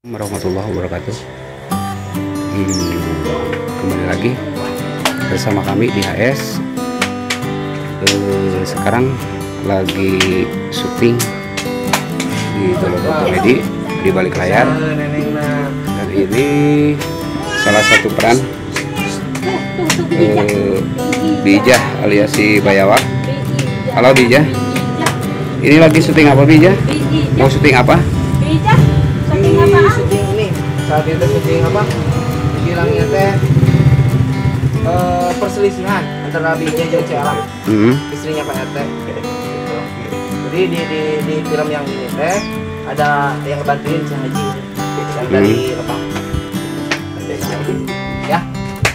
Warahmatullahi wabarakatuh. Kembali lagi bersama kami di HS. Sekarang lagi syuting di Tolodo Komedi di balik layar. Dan ini salah satu peran Bijah alias si Bayawak. Halo Bijah. Ini lagi syuting apa Bijah? Mau syuting apa? Bijah. Syuting apa? Syuting ini. Saat itu syuting apa? Bilangnya teh perselisihan antara Bijah dan Cela. Istrinya Pak RT. Gitu. Jadi di film yang ini teh ada yang ngebantuin si Haji yang dari Lebak. Ya.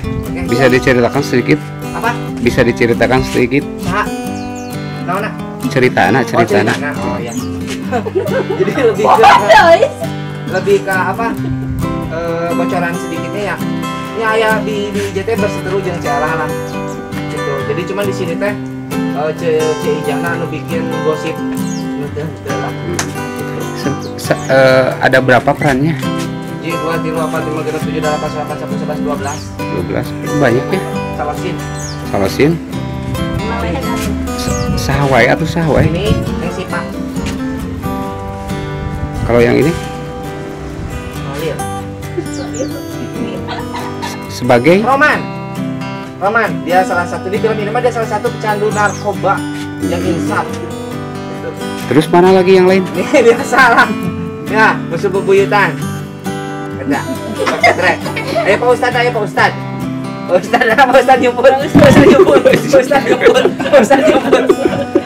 Oke. Bisa diceritakan sedikit? Apa? Bisa diceritakan sedikit? Nah. Nah, cerita anak, cerita anak. Oh iya. Jadi lebih ke apa? Bocoran sedikitnya ya. Ini ayah di JT berseteru jeung Cela lah. Gitu. Jadi cuman di sini teh C Ijana anu bikin gosip teu lah. Ada berapa perannya? 2, 3, 4, 5, 6, 7, 8, 9, 10, 11, 12. 12. Banyak ya? Salasin. Salasin. Sahwai atau sahwai? Ini yang si Pak. Kalau yang ini? Holil. Sebagai? Roman. Roman, dia salah satu di film ini mah dia salah satu pecandu narkoba yang insaf. Gitu. Terus mana lagi yang lain? Ini dia salah. Ya, musuh bebuyutan. Ada. Pakai. Ayo Pak Ustadz, ayo Pak Ustadz. Pak Ustadz, Pak Ustadz jemput, Pak Ustadz jemput, Pak Ustadz jemput, Pak Ustadz jemput.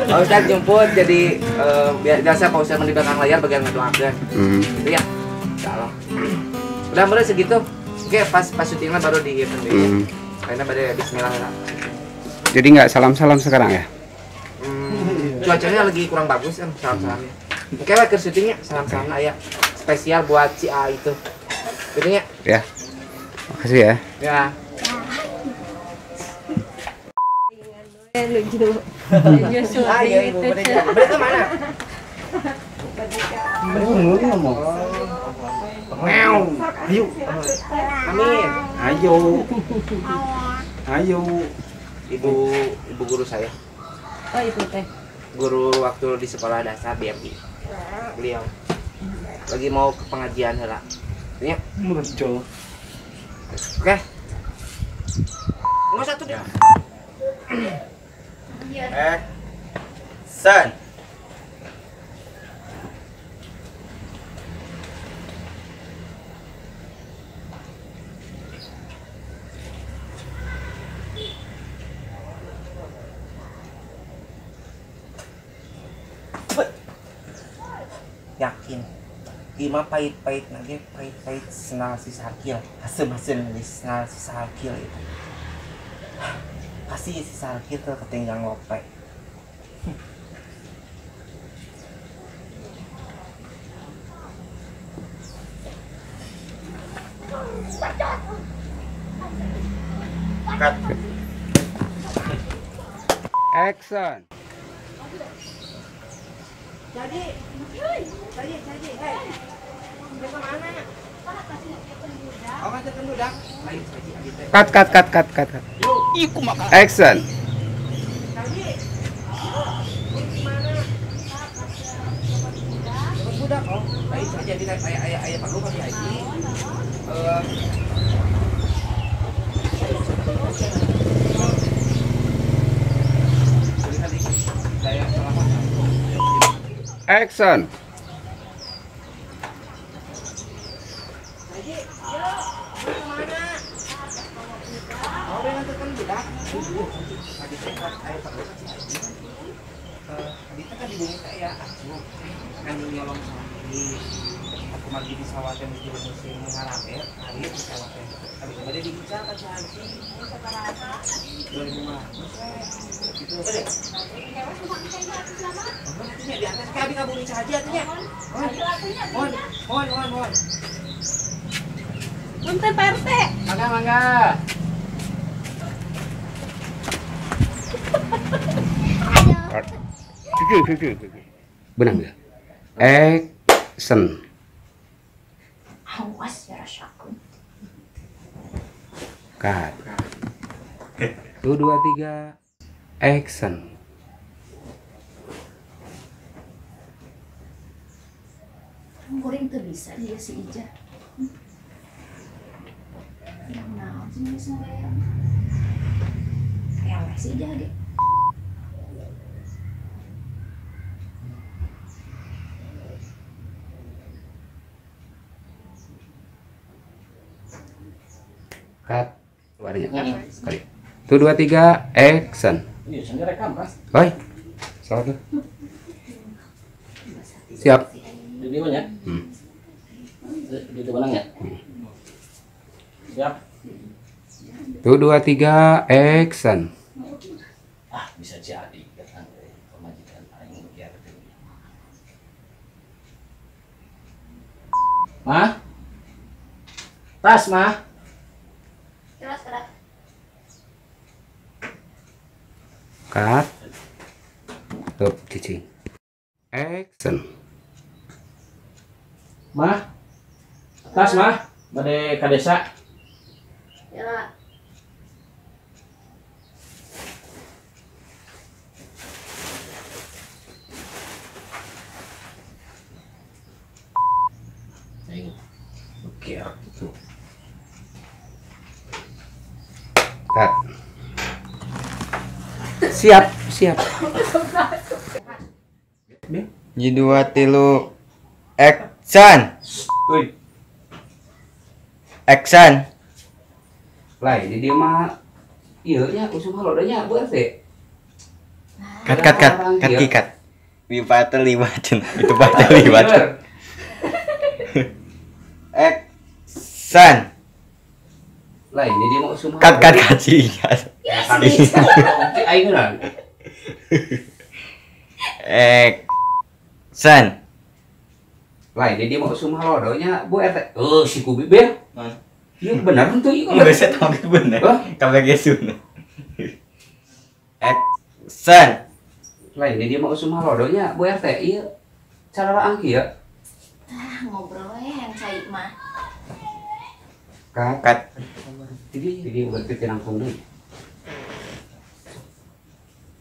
Pak Ustadz jemput, jadi biasa Pak Ustadz di belakang layar bagian ngedoakeun. Gitu ya. Insyaallah. Udah mulai segitu. Oke, pas syutingnya baru di event ya. Karena pada bismillah lah. Jadi nggak salam-salam sekarang ya? Cuacanya lagi kurang bagus kan salam-salamnya. Oke lah ke syutingnya, salam-salam ya. Spesial buat si A itu. Gitu ya? Ya. Makasih ya. Ya. Lucu. Ah iya, Ibu Mereka mana? Mereka ngomong. Ayo. Amin. Ayo. Ayo. Ibu guru saya. Oh, ibu teh. Guru waktu di sekolah dasar BMI. Beliau lagi mau ke pengajian heula. Ya. Muncul. Oke. Enggak satu deh. San. Yakin. Ima pahit-pahit lagi, pahit-pahit senal si Sarkil, hasil-hasil senal si Sarkil itu. Pasti si Sarkil tuh ketinggalan lope. Cut. Action. Jadi, hey. Mana? Cut, cut, cut, cut, cut. Action. Action. Aku magi di sawah teh di musim ngarape, hari di sawah teh. Abi teh bade digical ka Ci Haji. 2500 gitu. Bade. Atunya di atas ka abi ngabumi Ci Haji atunya. Mohon, mohon, mohon, mohon. Punten Pak RT. Mangga, mangga. Benang ya. Action. Awas ya rasakeun. Cut. 1 2 3 action. Goreng tuh bisa dia si Ija. Yang naon sih bisa kayak eleh si Ija ge. Cut. Warnanya. Sekali. 1 2 3 action. Iya, sendiri rekam, Mas. Oi. Salah tuh. Siap. Di mana ya? Di mana ya? Siap. 1 2 3 action. Ah, bisa jadi datang pemajikan aing biar. Mah? Tas, Mah. Keras, keras. Cut. Stop, cicing. Action. Mah, tas mah, bade ka desa. Ya. Aing oke tuh. Cut. Siap, siap. 1 2 3 action. Uy. Action. Lah, ini dia mah ieu nya usum halodanya Bu RT. Cut cut cut cut cut. Wi pate liwat itu pate liwat. Action. Lah, ini dia mau usum cut cut cut sih. Aing lah. Action. Lah, ini dia mau usum halodonya Bu RT. Oh, si Kubi Bel. Iya benar tuh ieu. Enggak bisa tahu itu benar. Kabeh gesun. Action. Lah, ini dia mau usum halodonya Bu RT. Iya. Cara angki ya. Ah, ngobrol we yang cai mah. Cut. Cut. Jadi berarti nangkung deui.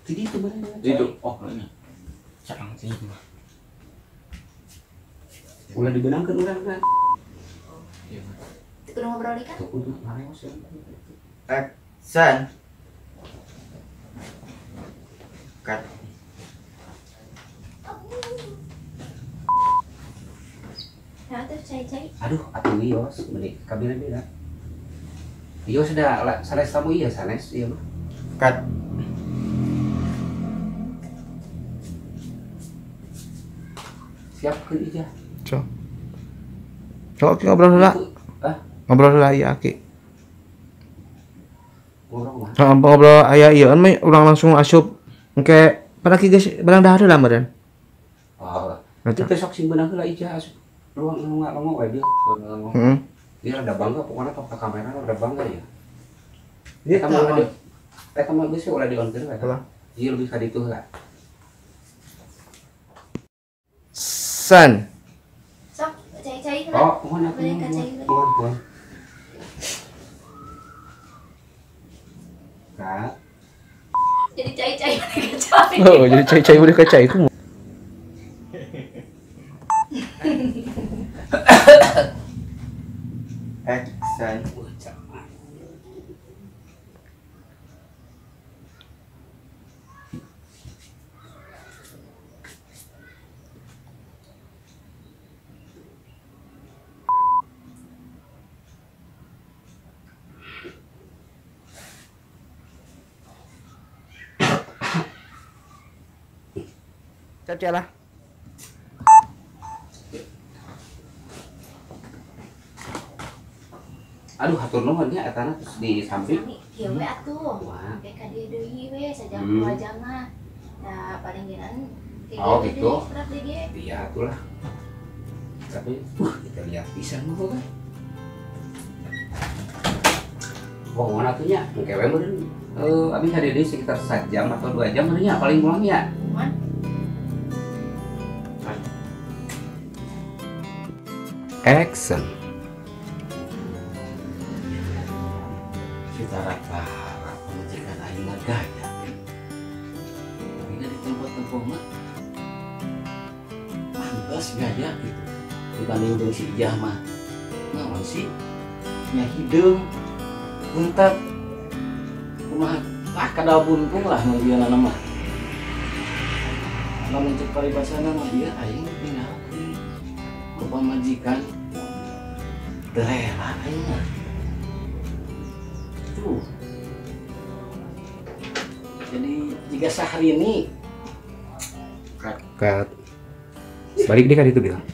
Jadi itu benar. Itu. Oh, ini. Carang sih. Ulah dibenangkeun urang kan. Iya. Itu kudu ngobrol deui kan? Kudu ngareos ya. Action. Cut. Nah, tuh cai-cai. Aduh, atuh wios meuni kabina beda. Ieu sudah sanes tamu ieu sanes ieu mah. Cut. Siapkeun ijah. Cok. Cok Aki ngobrol heula. Hah? Ngobrol heula ieu Aki. Ngobrol mah. Heeh, ngobrol aya ieu mah urang langsung asup. Engke pada Aki geus barang dahar heula meureun. Oh. Itu sok sing beunang heula ijah asup. Ruang anu ngalongok we dia. Heeh. Dia rada bangga pokoknya tok ka kamera rada bangga ya. Eta mah ada. Eta mah geus ulah di-on-keun we. Ieu lebih ka ditu heula. San. Sok cai-cai heula. Oh, mohon aku. Mohon. Kak. Jadi cai-cai udah kacai. Oh, jadi cai-cai udah kacai ku. Action. Siap lah. Aduh, hatur nuhun nya etana terus di samping. Kieu we atuh. Engke ka dieu deui we sajam 2 jam mah. Nah, paling genan oh gitu. Iya atulah. Tapi kita lihat pisan mah kan. Wah, mana atuh nya? Engke we meureun abi ka dieu sekitar 1 jam atau 2 jam meureun nya paling pulang ya. Action. Tapi tara-tara pamajikan aing mah gaya. Tapi da di tempat-tempat mah pantes gaya gitu dibanding jeung si Ijah mah. Naon sih? Nya hideung, buntat, kumaha, ah kadal buntung lah nu ieu mah. Lamun cek paribasana mah ieu aing tinggalkeun ku pamajikan, teu rela aing mah. Tuh. Jadi jika Sahrini. Cut. Balik deh kan itu bilang.